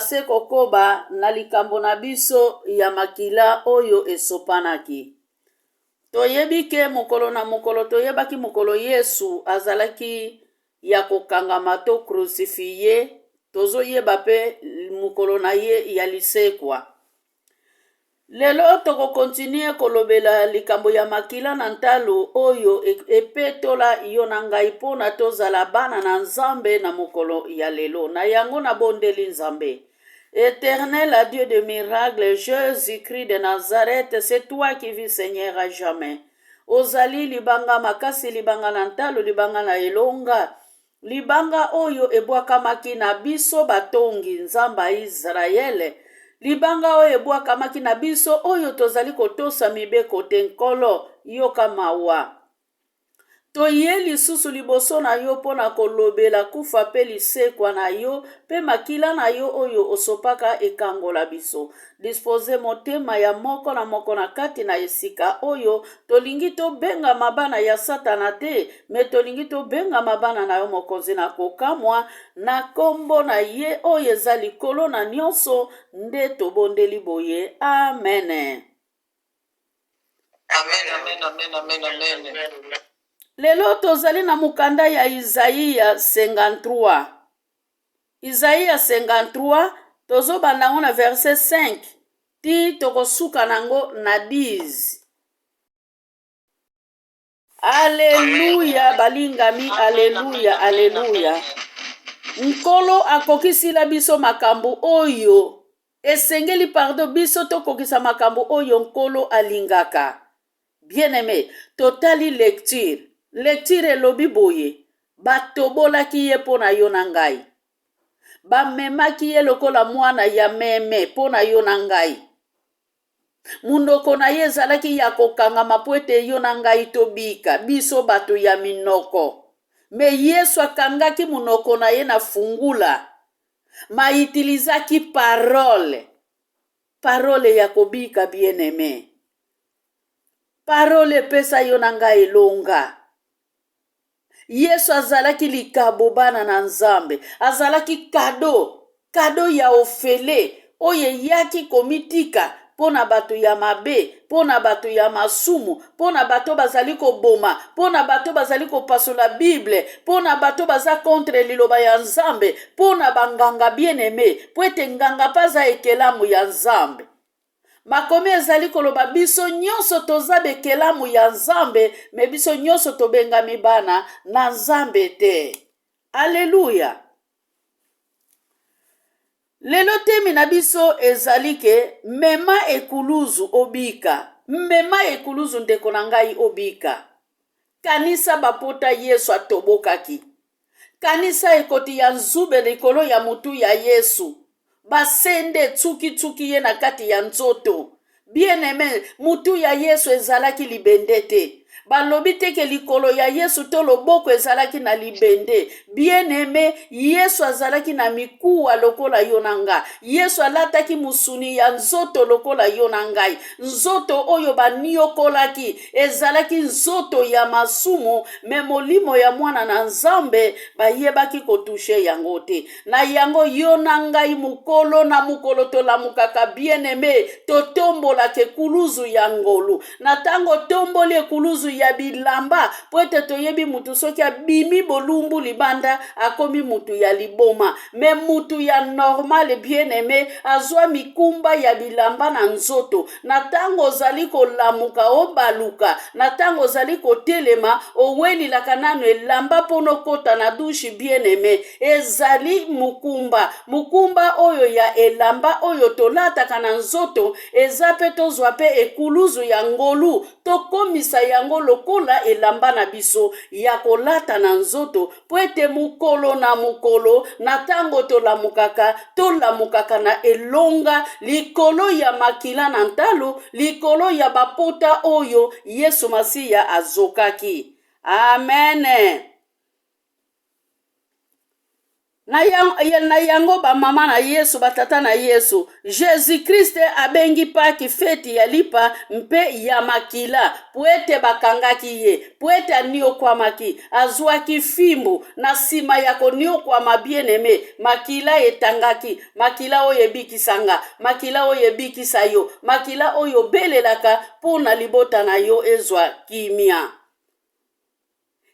Se kokoba na likambo na biso ya makila oyo esopanaki. Toyebi ke mokolo na mokolo toyebaki mokolo Yesu azalaki ya kokangama to crucifie, tozoyeba pe mokolo na ye ya lisekwa. Lelo toko continuer kolobela likambo ya makila na ntalo oyo epetola yo na ngai mpo na tozala bana na Nzambe na mokolo ya lelo. Na yango nabondeli Nzambe. Eternel à Dieu de miracle, Jesus-Christ de Nazareth, c'est toi qui vis Seigneur à jamais. Ozali libanga makasi, libanga na ntalo, libanga na elonga. Libanga oyo ebwakamaki na biso batongi, Nzambe ya Yisraele, libanga oyo ebwakamaki na biso oyo tozali kotosa mibeko te, Nkolo, yoka mawa. Toye lisusu liboso na yo mpo na kolobela kufa mpe lisekwa na yo mpe makila na yo oyo osopaka ekangola biso. Dispose motema ya moko na moko na kati na esika oyo. Tolingi tobengama bana ya Satana te, me tolingi tobengama bana na yo Mokonzi na kokamwa, na kombo na ye oyo eza likolo na nionso nde tobondeli boye. Amene. Amen, amen, amen, amen, amen. Lelo tozali na mokanda ya Isaia 53. Isaia 53 tozobanda yango na verset 5 ti tokosuka na yango na 10. Aleluya balingami, aleluya, aleluya. Nkolo akokisila biso makambo oyo esengeli, pardon, biso tokokisa makambo oyo Nkolo alingaka. Bien aime, totali lecture. Lecture elobi boye, batobolaki ye mpo na yo na ngai. Bamemaki ye lokola mwana ya meme mpo na yo na ngai. Monoko na ye ezalaki ya kokangama mpo ete yo na ngai tobika, biso bato ya minoko. Me Yesu akangaki monoko na ye na fungula, ma utilizaki parole. Parole ya kobika, bien aime. Parole epesa yo na ngai elonga. Yesu azalaki likabo bana na Nzambe. Azalaki kado, kado ya ofele oyo eyaki komitika mpo na bato ya mabe, mpo na bato ya masumu, mpo na bato bazali koboma, mpo na bato bazali kopasola Bible, mpo na bato baza contre liloba ya Nzambe, mpo na banganga bien-aime, mpo ete nganga mpe aza ekelamu ya Nzambe. Makomi ezali koloba biso nyonso toza bekelamu ya Nzambe, me biso nyonso tobengami bana na Nzambe te. Aleluya! Lelo temi na biso ezali ke mema ekuluzu obika. Mema ekuluzu ndeko na ngai obika. Kanisa bapota Yesu atobokaki. Kanisa ekoti ya nzube likolo ya mutu ya Yesu. Basende etsuki-tsuki ye na kati ya nzoto. Bien-aime, mutu ya Yesu ezalaki libende te. Balobi te ke likolo ya Yesu to loboko ezalaki na libende. Bien-aime, Yesu azalaki na mikuwa lokola yo na nga. Yesu alataki musuni ya nzoto lokola yo na ngai. Nzoto oyo baniokolaki ezalaki nzoto ya masumu, me molimo ya mwana na Nzambe bayebaki kotushe yango te. Na yango yo na ngai mokolo na mokolo tolamukaka bien-aime, totombolaka ekuluzu ya ngolu. Na tango otomboli ekuluzu ya bilamba, mpo ete toyebi mutu soki abimi bolumbu libanda akomi mutu ya liboma. Me mutu ya normal bien-aime azwa mikumba ya bilamba na nzoto. Na tango ozali kolamuka obaluka, na tango ozali kotelema owelilaka nanu elamba mpo nokota na douche bien-aime. Ezali mokumba, mokumba oyo ya elamba oyo tolataka na nzoto eza mpe tozwa mpe ekuluzu ya ngolu tokomisa yango lokola elamba na biso ya kolata na nzoto mpo ete mokolo na mokolo na ntango tolamukaka tolamukaka na elonga likolo ya makila na ntalo likolo ya bapota oyo Yesu Masiya azokaki. Amene. Na, ya, na yango bamama na Yesu, batata na Yesu, Jesus Christ abengi Paki feti ya lipa mpe ya makila, po ete bakangaki ye, po ete aniokwamaki, azwaki fimbu na nsima ya koniokwama. Bien-aime, makila etangaki, makila oyo ebikisa nga, makila oyo ebikisa yo, makila oyo obelelaka mpo na libota na yo ezwa kimia.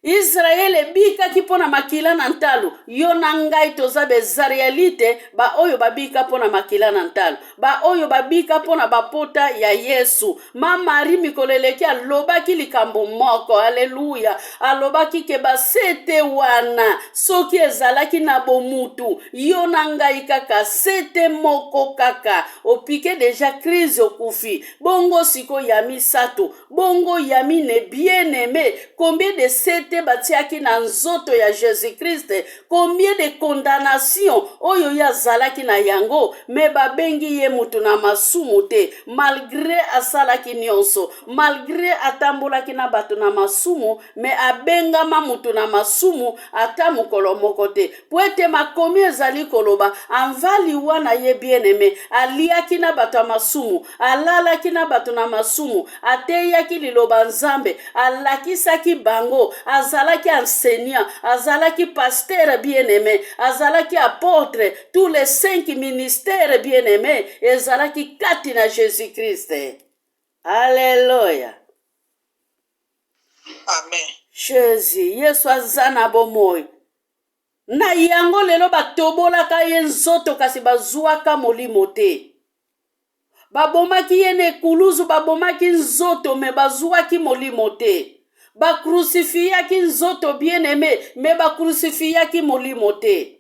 Israele ebikaki mpo na makila na ntalo. Yo na ngai toza bezarialite, baoyo babika mpo na makila na ntalo, baoyo babika mpo na bapota ya Yesu. Ma Marie mikolo eleki alobaki likambo moko, aleluya, alobaki ke basete wana soki ezalaki na bomutu, yo na ngai kaka sete moko kaka opike deja crise, okufi. Bongo sikoyo ya misato, Bongo ya mine, bien aime, combien de sete batiaki na nzoto ya Jesus-Christ, combien de condamnation oyo ye azalaki na yango, me babengi ye mutu na masumu te, malgre asalaki nionso, malgre atambolaki na bato na masumu, me abengama mutu na masumu ata mokolo moko te. Mpo ete makomi ezali koloba, anva liwa na ye, bien aime, aliaki na bato ya masumu, alalaki na bato na masumu, ateyaki liloba Nzambe, alakisaki bango, azalaki enseignant, azalaki pasteur, bien aime, azalaki apôtre, tous les 5 ministères, bien aime, ezalaki kati na Jésus Christ. Alléluia. Amen. Jésus, Yesu aza na bomoi. Na yango lelo batobolaka ye nzoto kasi bazwaka molimo te. Babomaki ye na ekuluzu, babomaki nzoto me bazwaki molimo te. Bakrusifiaki nzoto, bien aime, me bakrusifiaki molimo te.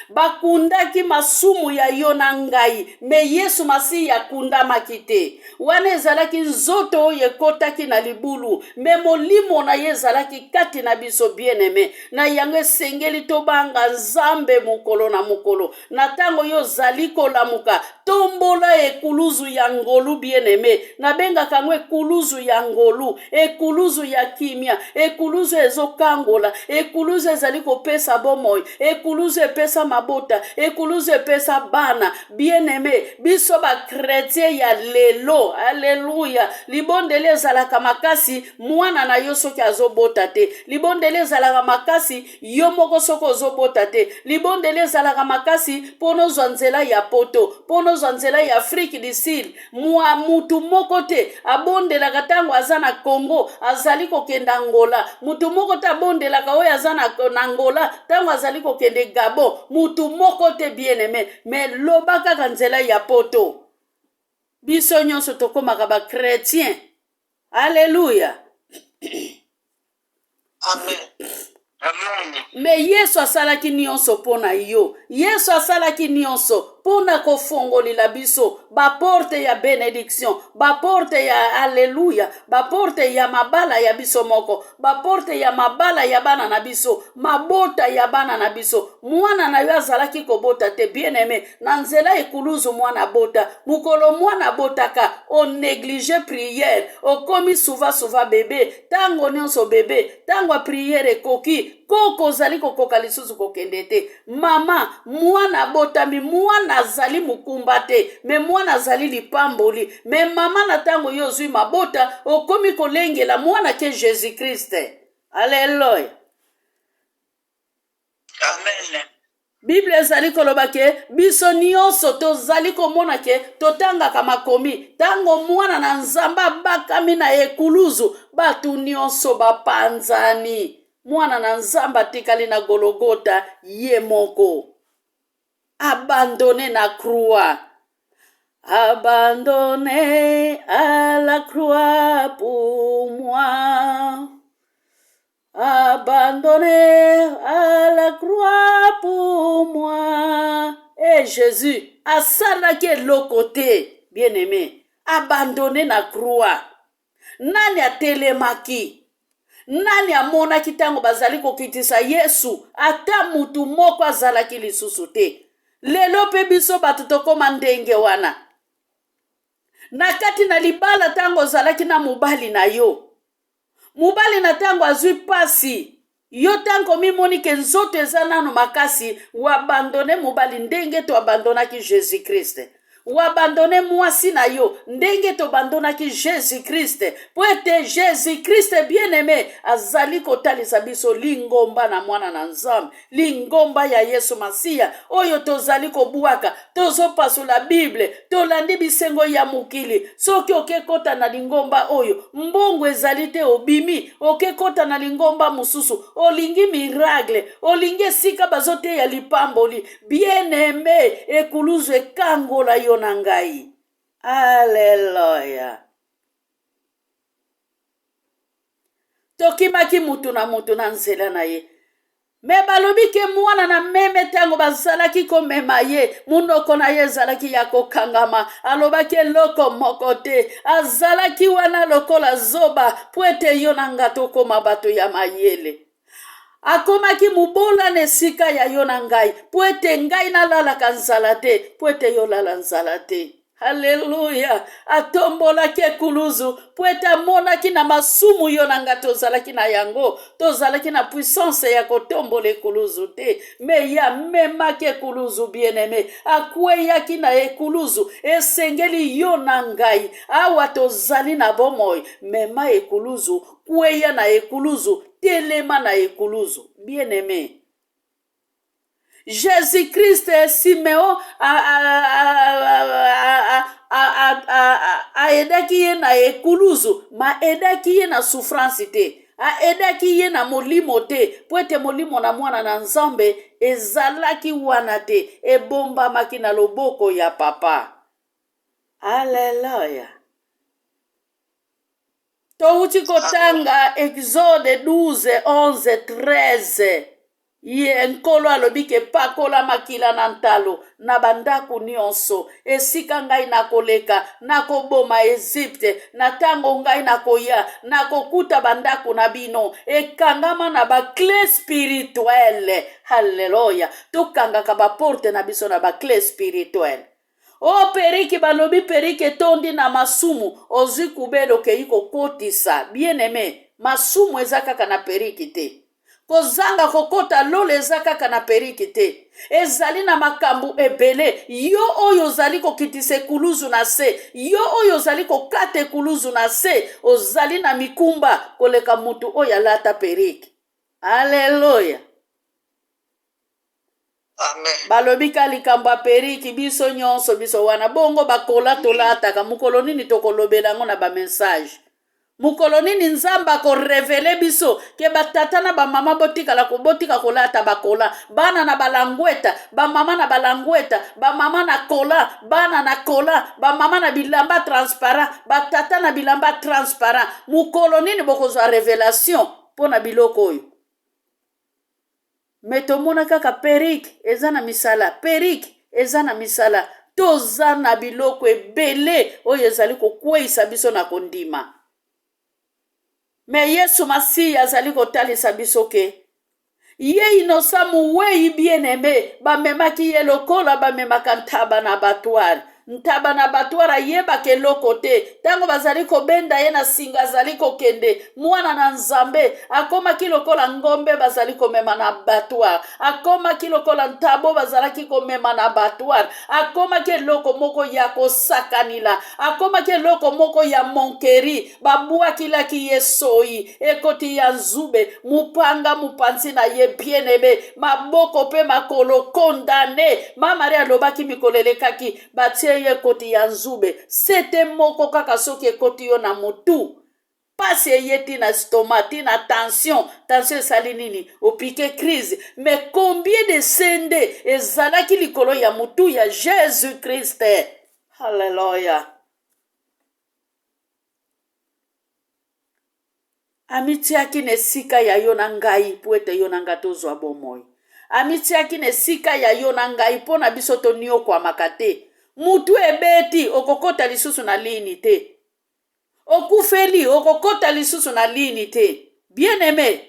Bakundaki masumu ya yo na ngai, me Yesu Masiya akundamaki te. Wana ezalaki nzoto oyo ekotaki na libulu, me molimo na ye ezalaki kati na biso, bien aime. Na yango esengeli tobanga Nzambe mokolo na mokolo. Na ntango yo ozali kolamuka, tombola ekuluzu ya ngolu, bien aime. Nabengaka yango ekuluzu ya ngolu, ekuluzu ya kimia, ekuluzu ezokangola, ekuluzu ezali kopesa bomoi, ekuluzu epesa mabota, ekuluzu epesa bana. Bien aime, biso ba chretien ya lelo, aleluya, libondeli ezalaka makasi mwana na yo soki azobota te, libondeli ezalaka makasi yo moko soki ozobota te, libondeli ezalaka makasi mpo nozwa nzela ya poto, mpo nozwa nzela ya Afrique du Sud. Mwa mutu moko te abondelaka ntango aza na Congo azali kokende Angola, mutu moko te abondelaka oyo aza na Angola ntango azali kokende Gabon, mutu moko te, bien aime. Me loba kaka nzela ya poto, biso nyonso tokomaka ba chretien. Alleluia. Amen. Me Yesu asalaki nyonso mpo na yo. Yesu asalaki nyonso mpo na kofongolela biso baporte ya benediction, baporte ya aleluya, baporte ya mabala ya biso moko, baporte ya mabala ya bana na biso, mabota ya bana na biso. Mwana na yo azalaki kobota te, bien aime, na nzela ekuluzu mwana abota. Mokolo mwana abotaka, onéglige prière, okomi suva suva bebe, ntango nyonso bebe, ntango ya priere ekoki, koko ozali kokoka lisusu kokende te. Mama, mwana abotami, mwana azali mokumba te, me mwana azali lipamboli. Me mama, na ntango yo ozwi mabota, okomi kolengela mwana ke Jesus Christ. Aleluya. Amen. Bible ezali koloba ke biso nyonso tozali komona ke totangaka makomi, ntango mwana na Nzambe abakami na ekuluzu, bato nyonso bapanzani, mwana na Nzambe atikali na Gologota ye moko, abandonne na croix, abandonne à la croix pour moi, abandonné à la croix pour moi. E Jésus asalaki eloko te, bien aimé, abandonné na croix. Nani atelemaki? Nani amonaki ntango bazali kokitisa Yesu? Ata mutu moko azalaki lisusu te. Lelo mpe biso bato tokoma ndenge wana. Na kati na libala, ntango ozalaki na mobali na yo, mobali na ntango azwi mpasi, Yo tango omimoni ke nzoto eza nanu makasi, wabandone mobali ndenge toabandonaki Jesus Christ. Wabandone mwasi na yo ndenge tobandonaki Jesus Christ, mpo ete Jesus Christ bien-aime azali kotalisa biso lingomba na mwana na Nzambe, lingomba ya Yesu Masiya oyo tozali kobwaka. Tozopasola Bible, tolandi bisengo ya mokili. Soki okekota na lingomba oyo, mbongo ezali te, obimi, okekota na lingomba mosusu, olingi miracle, olingi esika bazoteya lipamboli. Bien-aime, ekuluzu ekangola yo na ngai. Aleluya! Tokimaki mutu na mutu na nzela na ye. Me balobi ke mwana na meme ntango bazalaki komema ye, monoko na ye ezalaki ya kokangama, alobaki eloko moko te, azalaki wana lokola zoba, mpo ete yo na nga tokoma bato ya mayele. Akomaki mobola na esika ya yo na ngai, mpo ete ngai nalalaka nzala te, mpo ete yo olala nzala te. Aleluya! Atombolaki ekuluzu mpo ete amonaki na masumu yo na ngai tozalaki na yango, tozalaki na puissance ya kotombola ekuluzu te, me ye amemaki ekuluzu. Bien-aime, akweyaki na ekuluzu. Esengeli yo na ngai awa tozali na bomoi, mema ekuluzu, kweya na ekuluzu, telema na ekuluzu. Bien-aime, Jesus-Christ, Simeon aedaki ye na ekuluzu, ma aedaki ye na souffrance te, aedaki ye na molimo te, mpo ete molimo na mwana na Nzambe ezalaki wana te, ebombamaki na loboko ya papa. Aleluya! Touti kotanga Exode 12, 11, 13. Ye Nkolo alobi ke pakola makila na ntalo na bandako nyonso esika ngai nakoleka, nakoboma Ezipte. Na ntango ngai nakoya, nakokuta bandako na bino ekangama na ba-cle spirituelle. Haleluya! Tokangaka baporte na biso na ba-cle spirituelle. O oh, periki balobi periki etondi na masumu, ozwi kubele okei kokotisa. Bien aime, masumu eza kaka na periki te. Kozanga kokota lola eza kaka na periki te. Ezali na makambo ebele. Yo oyo ozali kokitisa ekuluzu na se, yo oyo ozali kokata ekuluzu na se, ozali na mikumba koleka moto oyo alata periki. Aleluya! Amen. Balobi ka likambo ya periki biso nyonso biso wana bongo bakola tolataka mokolo nini tokolobela yango na bamessage mokolo nini nzambe akorevele biso ke batata na bamama botikala botika kolata bakola bana na balangweta bamama na balangweta bamama na kola bana na kola bamama na bilamba transparent batata na bilamba transparent mokolo nini bokozwa revelation mpo na biloko oyo Me tomona kaka perruque eza na misala, perruque eza na misala. Toza na biloko ebele oyo ezali kokweisa biso na kondima. Me Yesu Masiya azali kotalisa biso ke ye inosa mowei bien aime bamemaki ye lokola bamemaka ntaba na abattoir. Ntaba na abattoir ayebaka eloko te. Ntango bazali kobenda ye na singa azali kokende. Mwana na Nzambe akomaki lokola ngombe bazali komema na abattoir, akomaki lokola ntabo bazalaki komema na abattoir, akomaki eloko moko ya kosakanila, akomaki eloko moko ya monkeri. Babwakilaki ye soyi, ekoti ya nzube, mopanga mopanzi na ye, bien-aime, maboko mpe makolo condamne. Ma Marie alobaki mikolo elekaki, batie ye ekoti ya nzube, sete moko kaka soki ekoti yo na motu, pasi eye ti na stoma, ti na tension. Tension esali nini? Opike crise. Mais combien de sende ezalaki likolo ya motu ya Jesus Christ? Hallelujah. Amitiaki na esika ya yo na ngai mpo ete yo na ngai tozwa bomoi. Amitiaki na esika ya yo na ngai mpo na biso toniokwamaka te. Mutu ebeti, okokota lisusu na lini te. Okufeli, okokota lisusu na lini te. Bien-aime,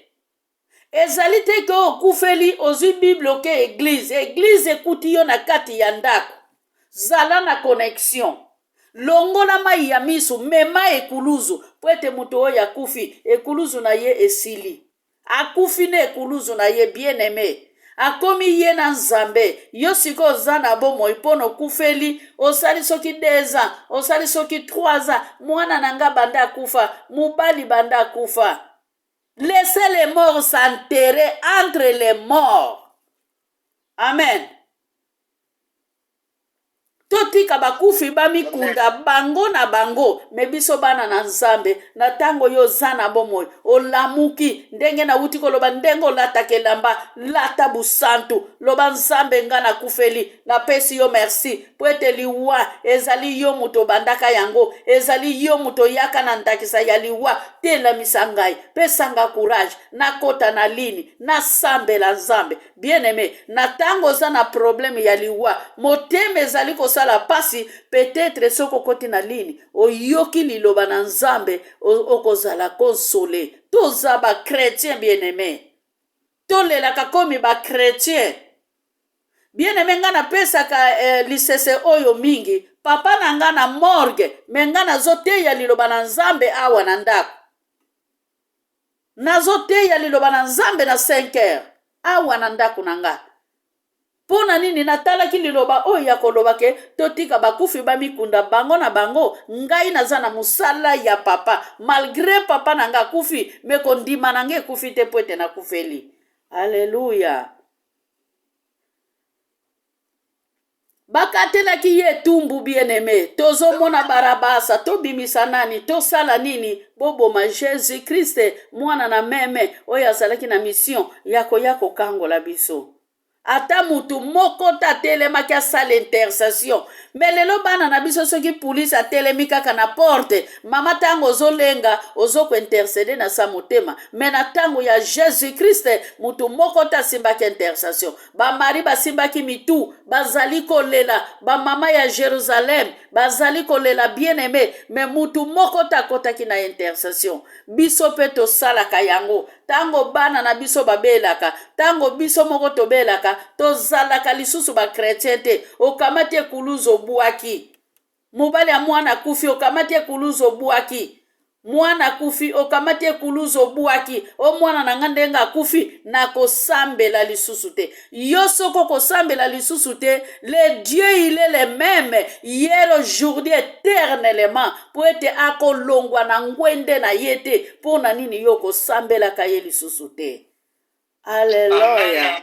ezali te ke okufeli, ozwi Bible oke eglise, eglise ekuti yo na kati ya ndako. Zala na connexion. Longola mai ya miso, mema ekuluzu, mpo ete moto oyo akufi, ekuluzu na ye esili. Akufi na ekuluzu na ye, bien aime. Akomi ye na Nzambe. Yo sikoyo oza na bomoi mpo na okufeli, osali soki 2 ans, osali soki 3 ans, mwana na nga banda akufa, mobali banda akufa. Laissez les morts s'enterrer entre les morts. Amen. Totika bakufi bamikunda bango na bango, me biso bana na Nzambe, na ntango yo oza na bomoi, olamuki, ndenge nawuti koloba, ndenge olataka elamba, lata busantu, loba Nzambe nga nakufeli, napesi yo merci mpo ete liwa ezali yo moto obandaka yango, ezali yo moto oyaka na ndakisa ya liwa, telamisa ngai, pesa nga courage, nakota na lini, nasambela Nzambe. Bien aime, na tango oza na problème ya liwa, motema ezali kosala pasi, peut-être soki okoti na ligne, oyoki liloba na Nzambe, okozala console. Toza ba chrétien bien aime. Tolelaka komi ba chrétien. Bien aime, nga napesaka eh, lisese oyo mingi. Papa na nga na morgue, me nga nazoteya liloba na Nzambe awa na ndako. Nazoteya liloba na Nzambe na 5 heures awa na ndako na nga. Mpo na nini natalaki liloba oyo ya koloba ke totika bakufi bamikunda bango na bango? Ngai naza na mosala ya papa, malgre papa na nga akufi, me kondima na nga ekufi te mpo ete nakufeli. Aleluya! Bakatelaki ye etumbu bien aime. Tozomona Barabasa, tobimisa nani, tosala nini? Boboma Jesus Christ, mwana na meme oyo azalaki na mission ya koya kokangola biso. Ata mutu moko te atelemaki asala intercession. Me lelo bana na biso soki police atelemi kaka na porte, mama tango ozolenga ozo ko interceder na sa motema. Me na tango ya Jesus Christ mutu moko te asimbaki intercession. Ba Marie basimbaki mitu, bazali kolela, ba mama ya Jerusalem bazali kolela bien aime, me mutu moko te akotaki na intercession. Biso pe tosalaka yango tango bana na biso babelaka, tango biso moko tobelaka, tozalaka lisusu ba chretien te. Okamati ekuluzu obwaki. Mobali ya mwana akufi, okamati ekuluzu obwaki. Mwana akufi, okamati ekuluzu obwaki. O mwana na nga ndenge akufi, nakosambela lisusu te. Yo soki okosambela lisusu te, le Dieu il est le meme hier, aujourd'hui, eternellement, po ete akolongwa na ngwende na ye te. Mpo na nini yo okosambelaka ye lisusu te? Alleluia.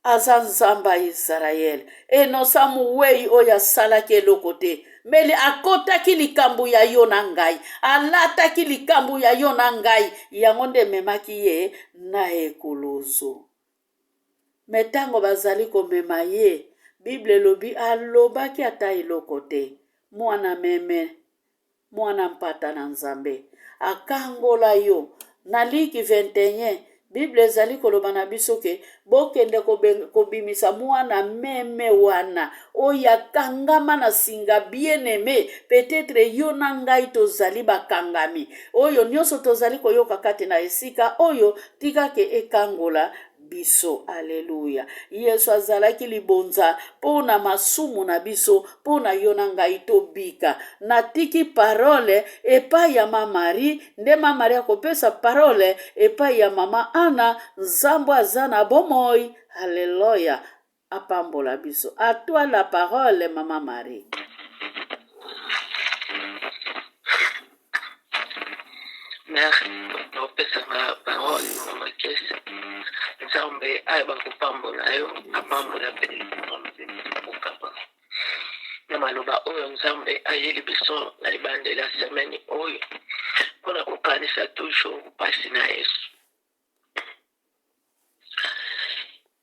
Aza Nzambe ya Isalaele. Enosa mowei oyo asalaki eloko te, meli akotaki likambo ya yo na ngai, alataki likambo ya yo na ngai, yango nde ememaki ye na ekuluzu. Me ntango bazali komema ye, Bible elobi alobaki ata eloko te. Mwana meme Mwana mpata na Nzambe akangola yo. Na Liki 21, Bible ezali koloba na biso ke bokende kobimisa mwana meme wana oyo akangama na singa. Bien aime, peut-etre yo na ngai tozali bakangami. Oyo nyonso tozali koyoka kati na esika oyo, tika ke ekangola biso. Aleluya! Yesu azalaki libonza mpo na masumu na biso, mpo na yo na ngai tobika. Natiki parole epai ya ma Marie, nde ma Marie akopesa parole epai ya mama Anna. Nzambe aza na bomoi. Aleluya! Apambola biso. A toi la parole mama Marie. Merci opesa nga parole mama Kese. Nzambe ayeba kopambola yo, apambola mpe kokaba na maloba oyo Nzambe ayeli biso na ebandeli ya semaine oyo mpo na kokanisa toujours mpasi na Yesu.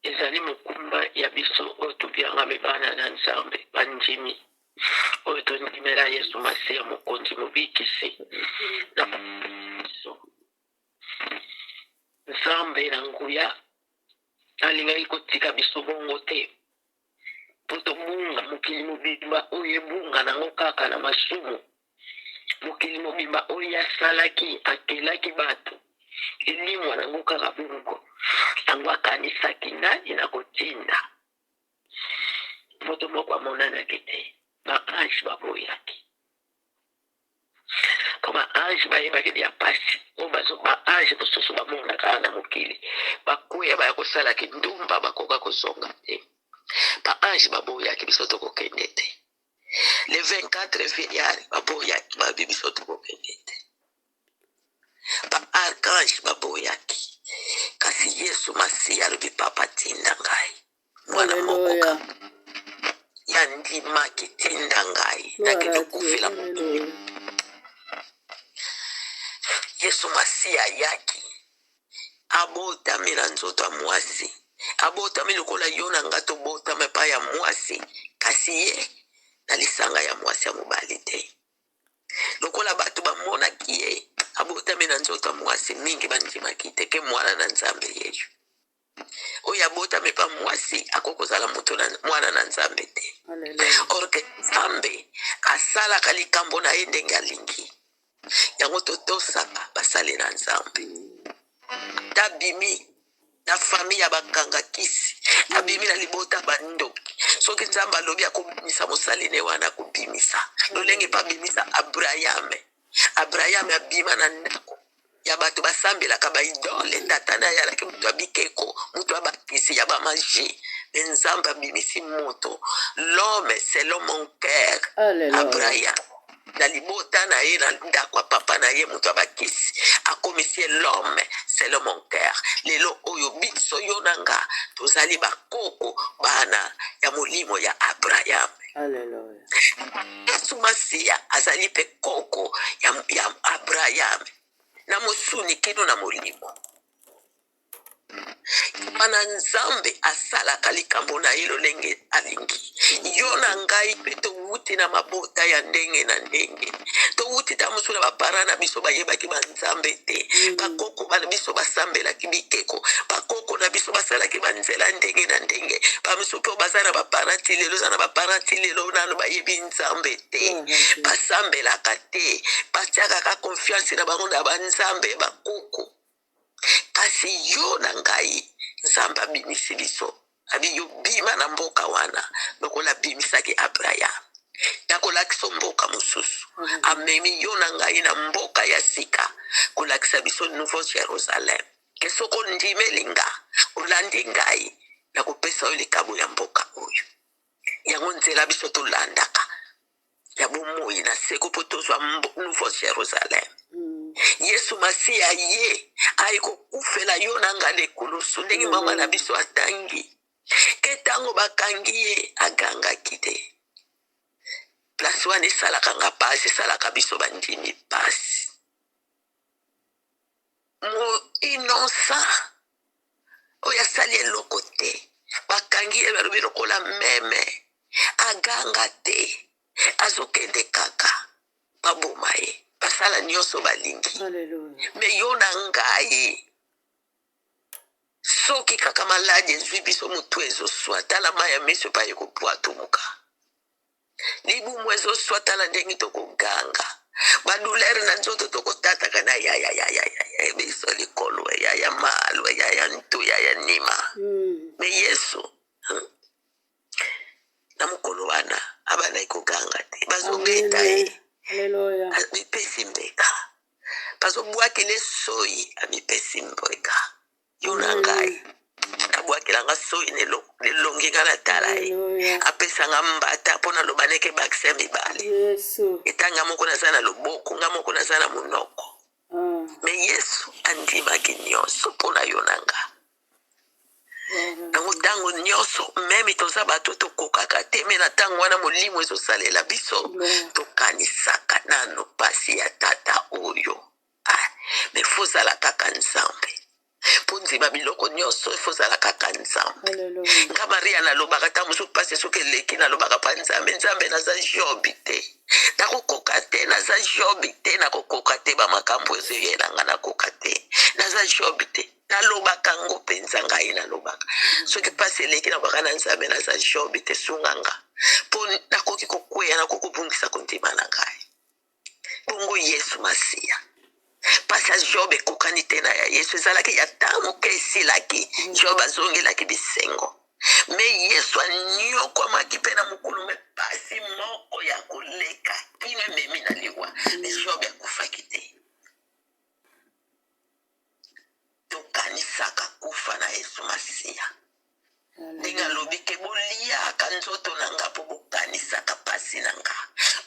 Ezali mokumba ya biso oyo tobiangami bana na Nzambe, bandimi oyo tondimela Yesu Masiya Mokonzi Mobikisi na biso. Nzambe na nguya alingaki kotika biso bongo te mpo tobunga mokili mobimba oyo ebunga nango kaka na masumu. Mokili mobimba oyo ye asalaki, akelaki bato, elimwa nango kaka bongo. Yango akanisaki nani nakotinda? Moto moko amonanaki te. Ba ange baboyaki. Mpo ba ange. Ba-ange bayebaki ya pasi oyo bazo ba-ange mosusu bamonaka na mokili, bakweya baya kosala kindumba, bakoka kozonga te. Ba-ange baboyaki biso tokokende te. Le 24 vieillard baboyaki, babi biso tokokende te. Ba-archange baboyaki, kasi Yesu Masiya alobi papa tinda ngai mwana moko Alleluia. ya ndimaki tinda ngai Gloire nakende à Dieu. kokufela mokili. Alleluia. Yesu Masiya ayaki, abotami na nzoto ya mwasi, abotami lokola yo na nga tobotama epai ya mwasi, kasi ye na lisanga ya mwasi ya mobali te. Lokola bato bamonaki ye abotami na nzoto ya mwasi, mingi bandimaki te ke mwana na Nzambe yeyo. Oyo abotami pa mwasi akoki kozala moto na mwana na Nzambe te. Alleluia. Or ke Nzambe asalaka likambo na ye ndenge alingi. Yango totosaka basali na Nzambe. Tabimi na famille ya bakanga kisi, abimi na libota bandoki. Soki Nzambe alobi akobimisa mosali ne wana, akobimisa. Lolenge pa abimisa Abraham. Abraham abima na ndako ya bato basambelaka ba idole. Tata na ye alaki moto ya bikeko, moto ya bakisi ya bamagie. Me Nzambe abimisi moto, l'homme selon mon cœur. Alleluia. Abraham na libota na ye, na ndako ya papa na ye, moto ya bakisi, akomisi ye l'homme selon mon cœur. Lelo oyo biso yo na nga tozali bakoko bana ya molimo ya Abraham. Alleluia. Yesu Masiya azali mpe koko ya Abraham na mosuni kino na molimo. Wana Nzambe asalaka likambo na ye lolenge alingi. Yo na ngai mpe towuti na mabota ya ndenge na ndenge. Towuti ta mosusu na bapara na biso bayebaki banzambe te. Bakoko na biso basambelaki bikeko. Bakoko na biso basalaki banzela ndenge na ndenge. Bamosusu mpe baza na bapara ti lelo, eza na bapara ti lelo nano bayebi Nzambe te. Basambelaka te. Batiaka kaka confiance na bango na banzambe bakoko. Kasi yo na ngai, Nzambe abimisi biso. Abi yo bima na mboka wana lokola abimisaki Abraham. Nakolakisa mboka mosusu. Amemi yo na ngai na mboka ya sika, kolakisa biso Nouveau Jérusalem. Ke soko ondimeli nga, olandi ngai, nakopesa yo likabo ya mboka oyo. Yango nzela biso tolandaka ya bomoi na seko mpo tozwa Nouveau Jérusalem. Yesu Masiya ye aye kokufela yo na nga na ekulusu, ndenge mama na biso atangi ke ntango bakangi ye agangaki te. Place wana esalaka nga pasi, esalaka biso bandimi pasi. Mo innocent oyo asali eloko te, bakangi ye balobi lokola meme, aganga te, azokende kaka baboma ye, basala nyonso balingi. Alleluia. Me yo na ngai, soki kaka maladi ezwi biso, motu ezoswa, tala mai ya miso epai ekobwatumuka, libumu ezoswa, tala ndenge tokoganga, badouleur na nzoto tokotataka na ya ya ya ya ya ya biso likolo ya ya malu ya ya ntu ya ya nima. Me Yesu na mokolo wana abandaki koganga te, bazobeta ye, Alleluia. amipesi mbeka, bazobwakela soyi, amipesi mbeka. Yo na ngai abwakelanga soyi na elongi nga natala ye, Alleluia. apesanga mbata mpo naloba neke bakisa mibale. Yesu. Eta nga moko naza na loboko, nga moko naza na monoko. Me Yesu andimaki nyonso mpo na yo na nga. Yango ntango nyonso meme toza bato tokokaka te, me na ntango wana molimo ezosalela biso, Gloire. tokanisaka nano pasi ya tata oyo. Me fozala kaka Nzambe mpo ndima biloko nyonso, efozala kaka Nzambe. Alleluia. Nga Maria nalobaka ntango mosusu mpasi soki eleki, nalobaka mpa Nzambe, Nzambe naza Jobi te, nakokoka te, naza Jobi te, nakokoka te, bamakambo ezoyela nga nakoka te, naza Jobi te. Nalobaka ngo mpenza, ngai nalobaka soki mpasi eleki, nalobaka na Nzambe, naza Jobi te, sunga nga mpo nakoki kokweya, nakoki kobungisa kondima na ngai. Bongo Yesu Masiya, mpasi ya Job ekokani te na ya Yesu. Ezalaki ya ntango moke, esilaki, Job azongelaki bisengo. Me Yesu anyokwamaki mpe na mokolo, me pasi moko ya koleka kino ememi na liwa. Me Job akufaki te. nga mpo bokanisaka mpasi na nga.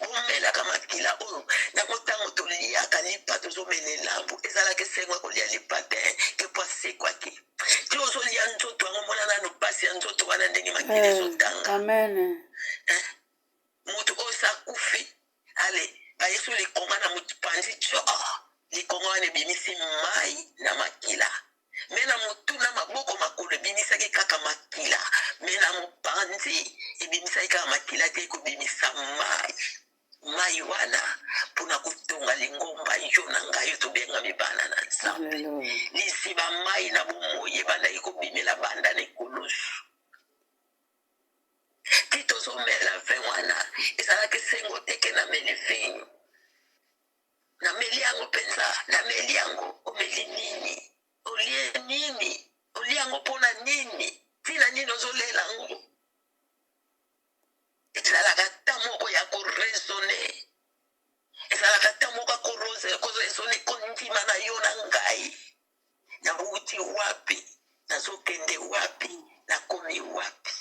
Bomelaka makila oyo yango ntango toliaka lipa, tozomela elambo, ezalaka esengo ya kolia lipa te ke mpo asekwaki. Ti ozolia nzoto yango, mona nano mpasi ya nzoto wana ndenge makila ezotanga. Amen. Eh, moto oyo sa akufi, ale bayesu likonga na mopanzi tio, likonga wana ebimisi mai na makila, me na motu na maboko makolo ebimisaki kaka makila, me na mopanzi ebimisaki kaka makila te, ekobimisa mai. Mai wana mpona kotonga lingomba yo na ngai oyo tobengami bana na Nzambe. Alleluia. Liziba mai na bomoi ebandaki kobimela banda na ekulusu ti tozomela vin wana. Ezalaki esengo te ke nameli vinyo, nameli yango mpenza, nameli yango. Omeli nini? Olie nini? Olie yango mpona nini? Ntina nini ozolela yango? Ezalaka ta moko ya koraisonner, ezalaka ta moko ya koraisonner kondima na yo na ngai. Nawuti wapi? Nazokende wapi? Nakomi wapi?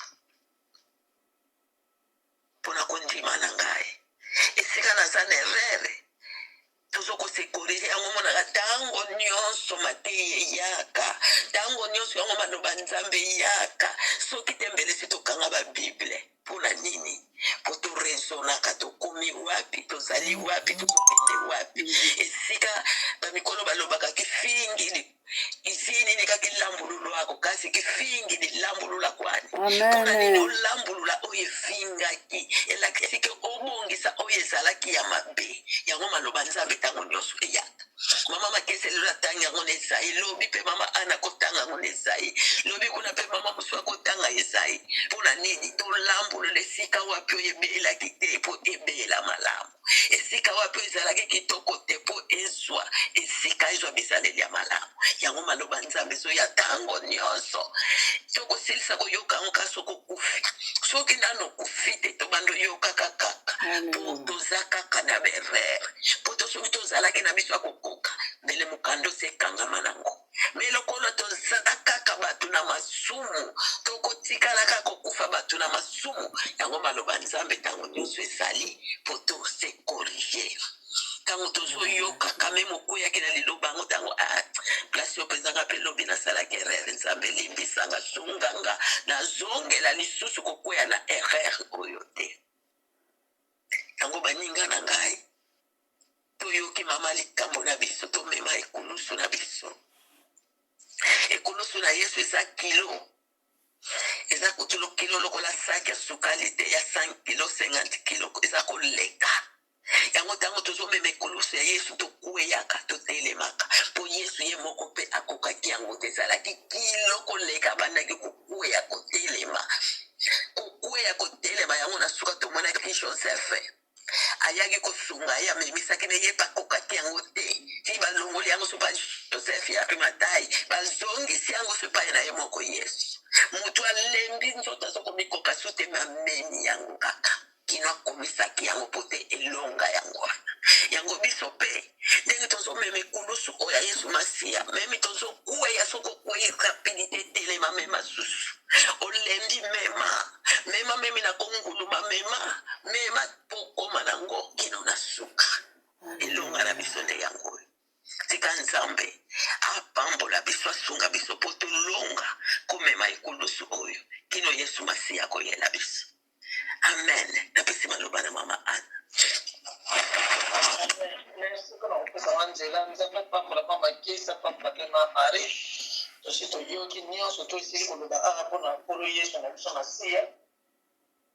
Mpona kondima na ngai, esika naza na erreur, tozo kose corriger yango. Monaka ntango nyonso mateyi eyaka, ntango nyonso yango maloba Nzambe eyaka. Soki te, mbele si tokanga babible. Mpona nini? Po toraisonnaka tokomi wapi, tozali wapi, tokokende wapi. Esika bamikolo balobaka kifingi izinini kaka elambululwako, kasi kifingi lilambulula kwani. Mpona nini? Amen. Olambulula oyo efingaki, elakisi ke obongisa oyo ezalaki ya mabe. Yango maloba Nzambe ntango nyonso eyaka. Mama Makese lelo atangi yango na Ezai, lobi mpe mama Ana akotanga yango na Ezai, lobi kuna mpe mama mosusu akotanga Ezai. Mpona nini? Tolambolola esika wapi oyo ebelaki te mpo ebela malamu, esika wapi oyo ezalaki kitoko te mpo ezwa esika, ezwa bizaleli ya malamu. Yango maloba Nzambe ezoya ntango nyonso. Tokosilisa koyoka yango kaka soki okufi. Soki nano okufi te, tobanda oyokaka kaka mpo Alleluia. toza kaka na baerreur. Mpo to soki tozalaki na biso ya kokoka, mbele mokanda osi ekangama nango. Me lokola toza kaka bato na masumu, tokotikala kaka kokufa bato na masumu. Yango maloba Nzambe ntango nyonso ezali mpo tose corriger. Ntango tozoyokaka, me mokweyaki na liloba yango, ntango ah, place oyo mpenzanga mpe lobi nasalaki erreur, Nzambe limbisanga, sunganga, nazongela lisusu kokweya na erreur oyo te. Yango baninga na ngai, toyoki mama likambo na biso, tomema ekulusu na biso. Ekulusu na Yesu eza kilo, eza kutu kilo lokola saki ya sukali te ya 5 kilo, 50 kilo, eza koleka yango. Ntango tozomema ekulusu ya Yesu, tokweyaka, totelemaka, mpo Yesu ye moko mpe akokaki yango te, ezalaki kilo koleka. Abandaki kokweya, kotelema, kokweya, kotelema. Yango na suka tomonaki Joseph ayaki kosunga ye, amemisaki me ye mpe akokaki yango te. Ti balongoli yango so pa Joseph ya Arimatai, bazongisi yango so epai na ye moko Yesu. Moto alembi nzoto, azokomikoka su te, me amemi yango kaka kino akomisaki yango mpo te elonga yango wana. Yango biso mpe ndenge tozomema ekulusu oyo ya Yesu Masiya, memi tozokweya, soki okweyi, rapidité, telema, mema susu. Olembi, mema, mema, memi na konguluma, mema, mema mpo okóma nango kino na suka. Elonga na biso nde yango oyo. Tika Nzambe apambola biso, asunga biso mpo tolonga komema ekulusu oyo kino Yesu Masiya akoyela biso. Amen. Napesi maloba na mama Ana. Merci mpona kopesanga nzela. Nzambe apambola mama Kesa, apambola mpe ma Marie. Tosi toyoki nyonso to esili koloba awa mpona Nkolo Yesu na biso Masiya.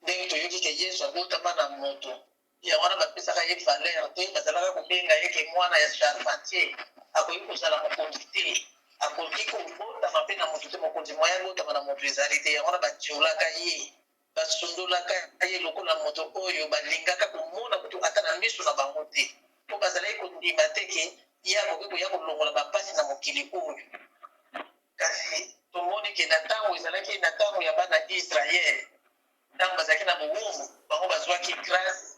Ndenge toyoki ke Yesu abotama na moto, yango wana bapesaka ye valeur te, bazalaka kobenga ye ke mwana ya charpentier, akoki kozala mokonzi te, akoki kobotama mpe na moto te, mokonzi moye abotama na moto ezali te. Yango wana batiolaka ye, basundolaka ye lokola moto oyo balingaka komona kutu ata na miso na bango te, mpo bazalaki kondima te ke ye akoki koya kolongola bapasi na mokili oyo. Kasi tomoni ke na ntango ezalaki na ntango ya bana Israele, ntango bazalaki na bowumbu, bango bazwaki grâce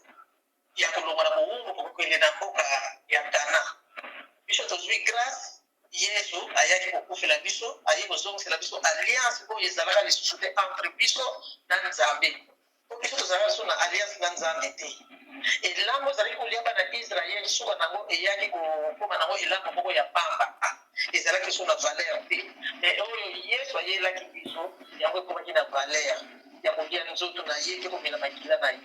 ya kolongwa na bowumbu kokende na mboka ya Kana. Biso tozwi grâce, Yesu ayaki kokufela biso, aye kozongisela biso alliance oyo ezalaka lisusu te entre biso na Nzambe, po biso tozalaki Tozalaka lisusu na alliance na Nzambe te. Elambo ezalaki kolia bana Israël, suka nango eyaki kokoma nango elambo moko ya pamba. Ah, ezalaki lisusu na valeur te. Mais oyo Yesu ayelaki biso, yango ekomaki na valeur ya kolia nzoto na ye mpe komela makila na ye.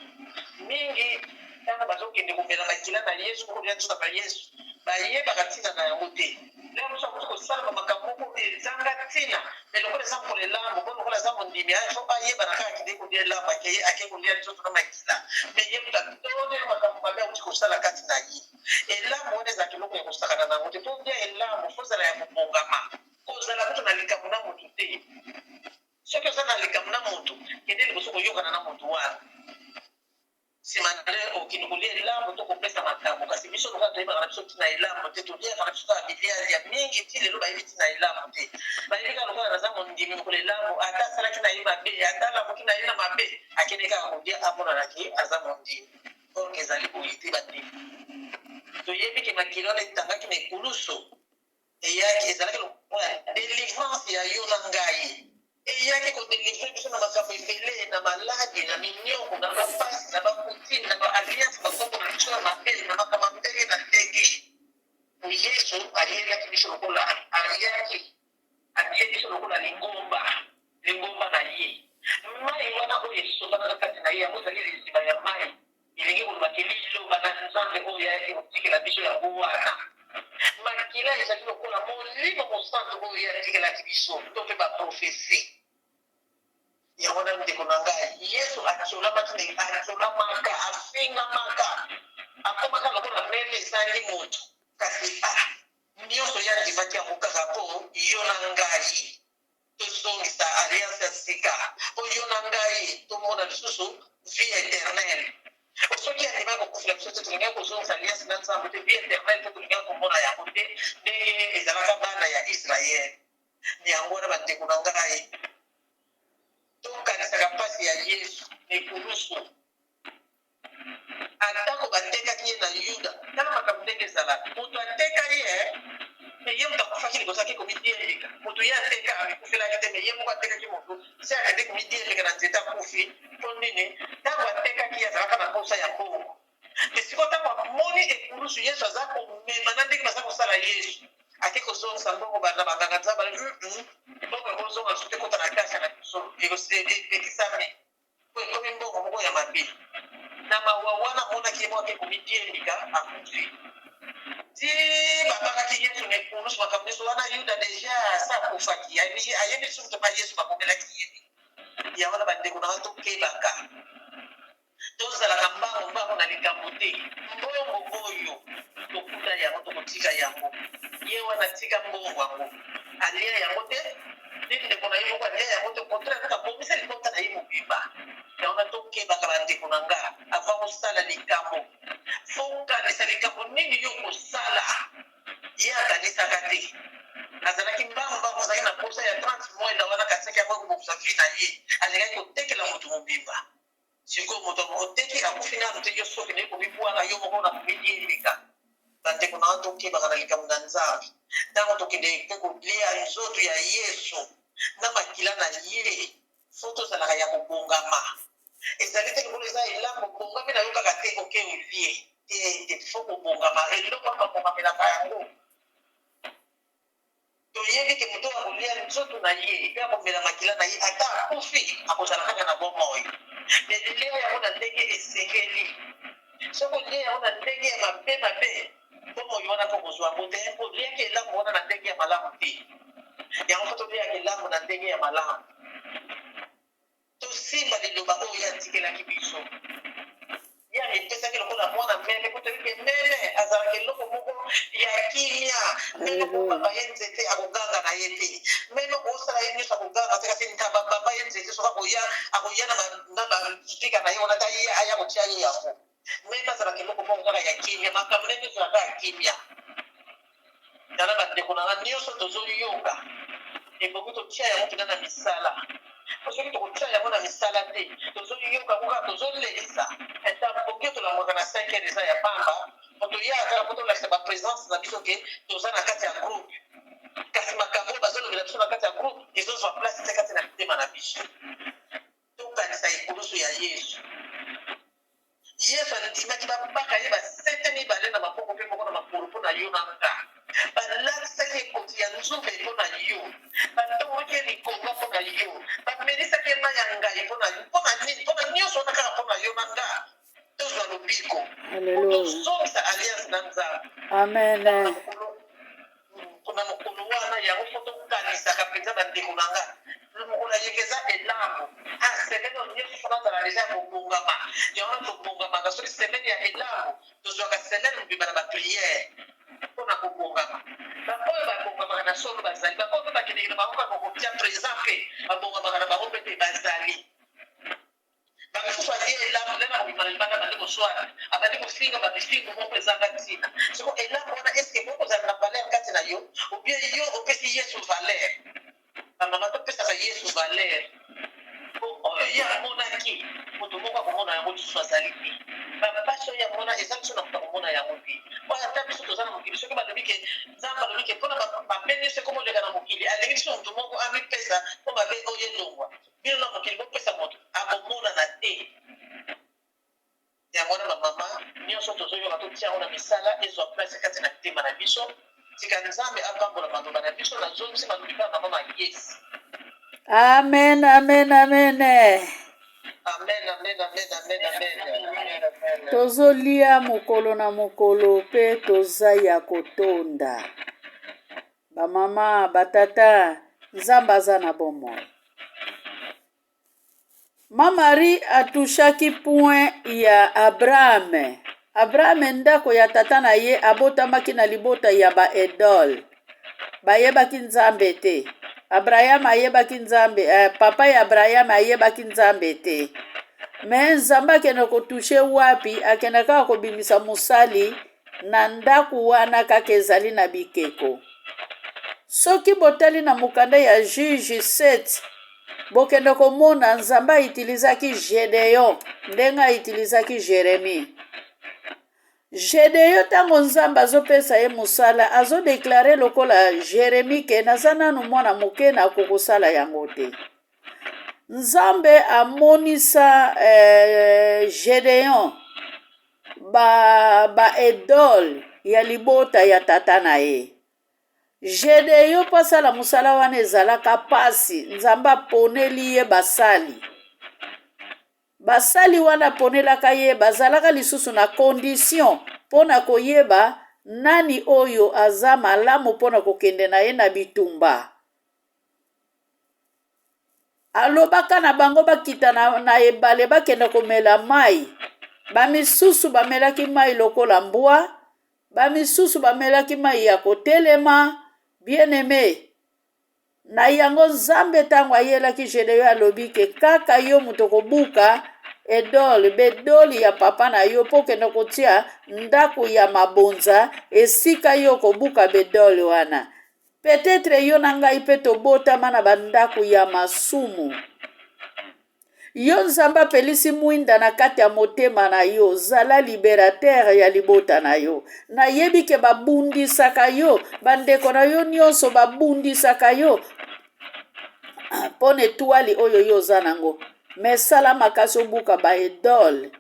Mingi ntango bazokende komela makila na Yesu, kolia nzoto na Yesu, bayebaka ntina na yango te. Lelo mosusu akoki kosala ba makambo moko ezanga ntina, mais lokola eza mokolo elambo, po lokola aza mondimi, il faut ayebana kaka akende kolia elambo, akeye ake kolia nzoto na makila, mais ye moto atondeli makambo mabe awuti kosala kati na ye. Elambo wana ezalaka eloko ya kosakana na yango te. Po olia elambo, faut ozala ya kobongama, kozala kutu na likambo na moto te. Soki oza na likambo na moto, kende liboso koyokana na moto wana. Sima nde okende kolia elambo to kopesa makabo. Kasi biso lokola toyebaka na biso ntina ya elambo te, toliaka na biso kaka bilialia. Mingi tii lelo bayebi ntina ya elambo te. Bayebi kaka lokola naza mondimi mokolo elambo, ata asalaki na ye mabe, ata alamuki na ye na mabe, akende kaka kolia amonana ke aza mondimi. Or que ezali boye te bandeko. Toyebi ke makila wana etangaki na ekulusu. Eyaki, ezalaki lokola delivrance ya yo na ngai. Eyaki ko delivrer biso na makambo ebele, na maladi, na minyoko, na ba pasi, na ba coutume, na ba alliance ba koko na biso ya mabe, na makambo ya ndenge na ndenge. Po Yesu ayelaki biso lokola, ayaki, atie biso lokola lingomba, lingomba na ye. Mayi wana oyo esopanaka kati na ye, yango ezali liziba ya mayi. Elingi koloba ke Liloba na Nzambe oyo ye ayaki kotikela biso yango wana. Makila ezali lokola Molimo Mosantu oyo ye atikelaki biso, to mpe ba-prophetie. Yango wana, ndeko na ngai, Yesu atiolamaki na, atiolamaka, afingamaka, akomaka lokola meme ezangi moto. Kasi, ah, nyonso ye andimaki yango kaka mpo yo na ngai tozongisa alliance ya sika mpo yo na ngai tomona lisusu vie eternelle. Mpo soki andimaki kokufela biso te, tolingaki kozongisa alliance na Nzambe te, vie eternelle mpe tolingaki komona yango te ndenge ezalaka bana ya Israël. Yango wana bandeko na ngai, tokanisaka mpasi ya Yesu na ekulusu. Atako batekaki ye na Yuda, tala makambo ndenge ezalaka. Moto ateka ye, mais ye moto akufaki liboso ake komidiembika. Moto ye ateka amikufelaki te, mais ye moko atekaki moto, se akende komidiembika na nzete akufi. Mpo nini? Ntango atekaki ye azalaka na mposa ya mbongo. Mais sikoyo ntango amoni ekulusu Yesu aza komema na ndenge baza kosala Yesu, ake kozongisa mbongo na banganga nzambe, alobi, mbongo ekozonga lisusu te, ekota na kasha na biso, epekisami. Po ekomi mbongo moko ya mabe. Na mawa wana amonaki ye moko ake komidiembika akufi. Ti babakaki Yesu na ekulusu makambo nionso wana Yuda dejà asi akufaki ayebi lisusu te pa Yesu babomelaki ye nini. Yango wana ba ndeko na nga tokebaka tozalaka mbangu mbangu na likambo te. Mbongo oyo tokuta yango tokotika yango. Ye wana atika mbongo yango alia yango te. Nde ndeko na ye moko alia yango te, au contraire kaka abomisa libota na ye mobimba. Yango wana tokebaka ba ndeko na nga, avant osala likambo faut okanisa likambo nini yo okosala. Ye akanisaka te, azalaki mbangu mbangu, azalaki na posa ya 30 mwenda wana, akanisaki yango ekobongisa vie na ye, alingaki kotekela moto mobimba. Sikoyo moto oteki akufi nanu te, yo soki naye komibwaka yo moko na komidiembika. Bandeko na nga tokebaka na likambo na Nzambe tango tokendeke pe kolia nzoto ya Yesu na makila na ye faut tozalaka ya kobongama ezali te lokola eza elambo obongami na yo kaka te oke olie te te faut kobongama eloko wana babongamelaka yango. Toyebi ke moto oyo akolia nzoto na ye mpe akomela makila na ye, ata akufi, akozala kaka na bomoi. Mais lia yango na ndenge esengeli. Soki olie yango na ndenge ya mabe mabe, bomoi wana mpe okozwa yango te, mpo oliaki elambo wana na ndenge ya malamu te. Yango faut toliaka elambo na ndenge ya malamu. Tosimba liloba oyo ye atikelaki biso. Ye amipesaki lokola mwana meme, mpo toyebi ke meme azalaka eloko moko ya kimia. Meme okobamba ye nzete, akoganga na ye te. Meme okosala ye nyonso, akoganga te. Kasi ntaba bamba ye nzete, soki akoya, akoya na bambika na ye wana, ata ye aya kotia yo yango. Meme azalaka eloko moko kaka ya kimia, makambo na ye nyonso ezalaka ya kimia. Tala bandeko na nga, nyonso tozoyoka ebongi totia yango mpenza na misala, mpo soki tokotia yango na misala te, tozoyoka yango kaka tozolekisa ata mpongi oyo tolamukaka na 5 heures eza ya pamba, mpo toyaka kaka mpo tolakisa ba presence na biso ke toza na kati ya groupe, kasi makambo oyo bazolobela biso na kati ya groupe ezozwa place te kati na mitema na biso. Tokanisa ekulusu ya Yesu. Andimaki babaka ye basete mibale na maboko mpe moko na makolo mpo na yo na nga. Balatisaki ye ekoti ya nzube mpo na yo. Batongaki ye likonga mpo na yo. Bamelisaki ye mai ya ngayi mpo na yo. Mpo na nini? Mpo na nyonso wana kaka mpo na yo na nga tozwa lobiko. Mpo tozongisa alliance na Nzambe. Amen. Na mokolo wana yango fo tokanisaka mpenza bandeko na nga. Mokolo ya yenga eza elambo. Ah, semaine oyo nyonso fo nazala deja ya kobongama. Yango wana tobongamaka soki semaine ya elambo, tozwaka semaine mobimba na ba prière mpo na kobongama. Baoyo babongamaka na solo bazali, baoyo mpe bakendeke na bango kaka kotia present mpe babongamaka na bango mpe te bazali. Ba misusu alie elambo ndenge akobima na libanda abandi koswana, abandi kofinga ba bifingo moko ezanga ntina. Siko elambo wana est ce que ekoki kozala na valeur kati na yo ou bien yo opesi Yesu valeur? Ba mama topesaka Yesu valeur po oyo ye amonaki moto moko akomona yango lisusu azali te. Ba pasi oyo ye amona eza biso na moto akomona yango te. Oyo ata biso toza na mokili soki balobi ke Nzambe alobi ke pona mabe nionso ekoma oleka na mokili alingi biso moto moko amipesa po mabe oyo elongwa. Bino na mokili bopesa moto akomonana te. Yango wana ba mama nionso tozoyoka totia yango na misala ezwa place kati na mitema na biso. Tika Nzambe apambola maloba na biso. Nazongisi maloba epai ya mama Mayesi. Amen, amen, amen. Amen, amen, amen, amen, amen. Tozolia mokolo na mokolo mpe toza ya kotonda. Ba mama, ba tata, Nzambe aza na bomoi. Ma Marie atushaki point ya Abraham. Abraham ndako ya tata na ye abotamaki na libota ya ba Edol. Bayebaki Nzambe te. Abraham ayebaki Nzambe, eh, papa ya Abraham ayebaki Nzambe te. Me Nzambe akende kotushe wapi? Akende kaka kobimisa mosali na ndako wana kaka ezali na bikeko. Soki botali na mokanda ya Juge 7, bokende komona Nzambe aitilizaki Gedeon ndenge aitilizaki Jeremie. Gedeon ntango Nzambe azopesa ye mosala azodeklare lokola Jeremie ke naza nanu mwana moke nakokosala yango te. Nzambe amonisa eh, Gedeon ba, ba idole ya libota ya tata na ye. Gedeon mpo asala mosala wana ezalaka mpasi. Nzambe aponeli ye basali. Basali wana aponelaka ye bazalaka lisusu na condition mpo na koyeba nani oyo aza malamu mpo na kokende na ye na bitumba. Alobaka na bango bakita na, na ebale bakende komela mai. Bamisusu bamelaki mai lokola mbwa, bamisusu bamelaki mai ya kotelema. Bien-aime, na yango Nzambe ntango ayelaki Gedeon alobi ke kaka yo moto okobuka edole bedoli ya papa na yo mpo okende kotia ndako ya mabonza esika yo okobuka bedole wana. Peut-etre yo na ngai pe tobotama na ba ndako ya masumu. Yo Nzambe apelisi mwinda na kati ya motema na yo, zala liberateur ya libota na yo. Nayebi ke babundisaka yo, bandeko na yo nyonso babundisaka yo mpo na etwali oyo yo oza nango. Me sala makasi obuka ba idole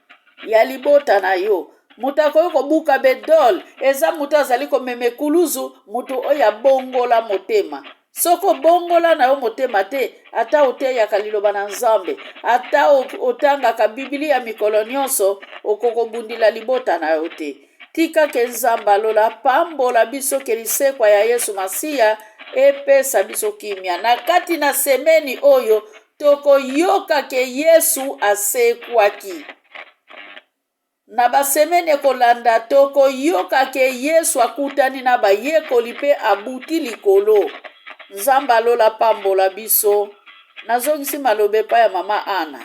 ya libota na yo. Moto akoki kobuka bedol eza moto azali komema ekuluzu, moto oyo abongola motema. Soki obongola na yo motema te, ata oteyaka liloba na Nzambe, ata otangaka Biblia mikolo nyonso, okokobundila libota na yo te. Tika ke Nzambe alola apambola biso ke lisekwa ya Yesu Masiya epesa biso kimia. Na kati na semeni oyo tokoyoka ke Yesu asekwaki. Na basemeni ekolanda, tokoyoka ke Yesu akutani na bayekoli mpe abuti likolo. Nzambe alola apambola biso. Nazongisi maloba epai ya mama Ana.